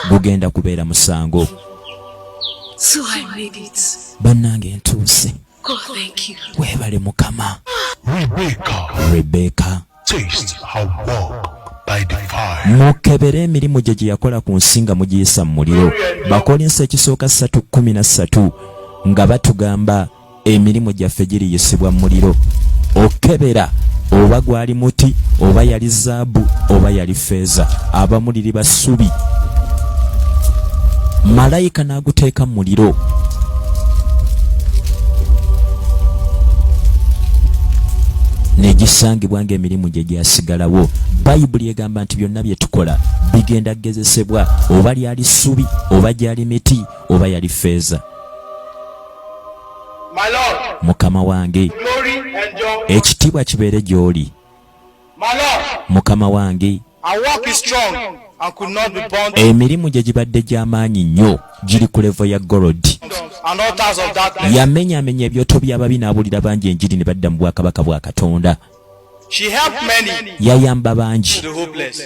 Gugenda kubeera musango. So I made it. Bannange ntuuse. God, thank you. Weebale Mukama. Rebecca, Rebeka, taste her work by the fire. Mukebere emirimu gye gye yakola ku nsi nga mugiyisa mu muliro. Bakolinso ekisooka 3:13 nga batugamba emirimu gyaffe giriyisibwa mu muliro. Okebera oba gwali muti, oba yali zaabu, oba yali feeza, abamu liriba ssubi. Malayika n'aguteeka mu muliro. Negisangibwa ng'emirimu gye gyasigalawo. Bayibuli egamba nti byonna bye tukola bigenda kugezesebwa, oba lyali ssubi, oba gyali miti, oba yali feeza. My Lord, Mukama wange, glory endure. ekitiibwa kibeere gy'oli. My Lord, Mukama wange, our work is strong and could not be burnt emirimu gye gibadde gy'amaanyi nnyo, giri ku level ya gold. and altars of darkness. Yamenyaamenya ebyoto by'ababi n'abuulira bangi enjiri ne badda mu bwakabaka bwa Katonda. She helped many, Yayamba bangi the hopeless.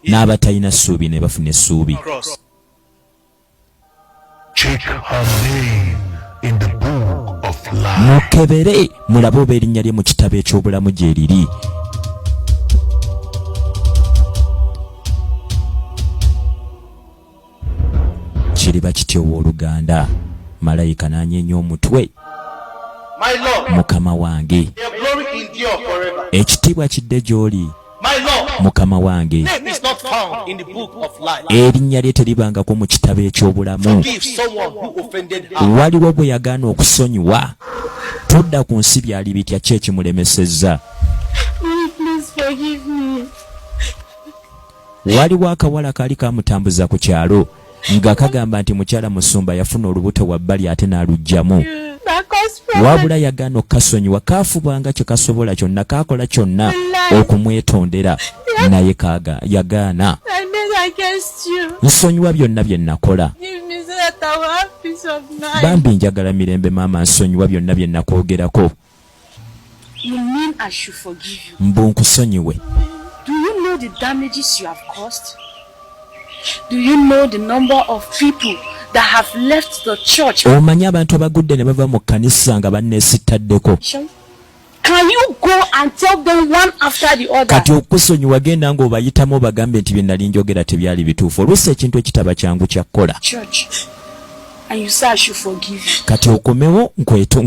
n'abatalina ssuubi ne bafuna essuubi. Cross. Check her name in the book of life. Mukebere mulabe oba erinnya lye mu kitabo eky'obulamu gye riri. Kiriba kityo, owooluganda. Malayika n'anyeenya omutwe. My Lord, Mukama wange, your glory endure forever. ekitiibwa kidde gy'oli. My Lord, Mukama wange, name is not found in the book of life. erinnya lye teribangako mu kitabo eky'obulamu. Forgive someone who offended her. Waliwo bwe yagaana okusonyiwa. Tudda ku nsi, byali bitya? Ki ekimulemesezza? Mommy, please forgive me. Waliwo akawala kaali kamutambuza ku kyalo nga kagamba nti mukyala musumba yafuna olubuto wabbali ate n'aluggyamu. That cause problem. Wabula yagaana okukasonyiwa. Kaafubanga kye kasobola kyonna, kaakola kyonna okumwetondera, naye kaga yagaana. I made against you. Nsonyiwa byonna bye nakola. Give me so that I will have peace of mind. Bambi njagala mirembe, maama, nsonyiwa byonna bye nakwogerako. You mean I should forgive you? Mbu nkusonyiwe? Do you know the damages you have caused? Do you know the number of people that have left the church? Omanyi abantu abagudde ne bava mu kkanisa nga banneesittaddeko? Can you go and tell them one after the other? Kati okusonyiwa, genda ng'obayitamu obagambe nti bye nali njogera tebyali bituufu. Oluusi ekintu ekitaba kyangu kyakkola. Church. And you say I should forgive you. Kati okomewo nkweto.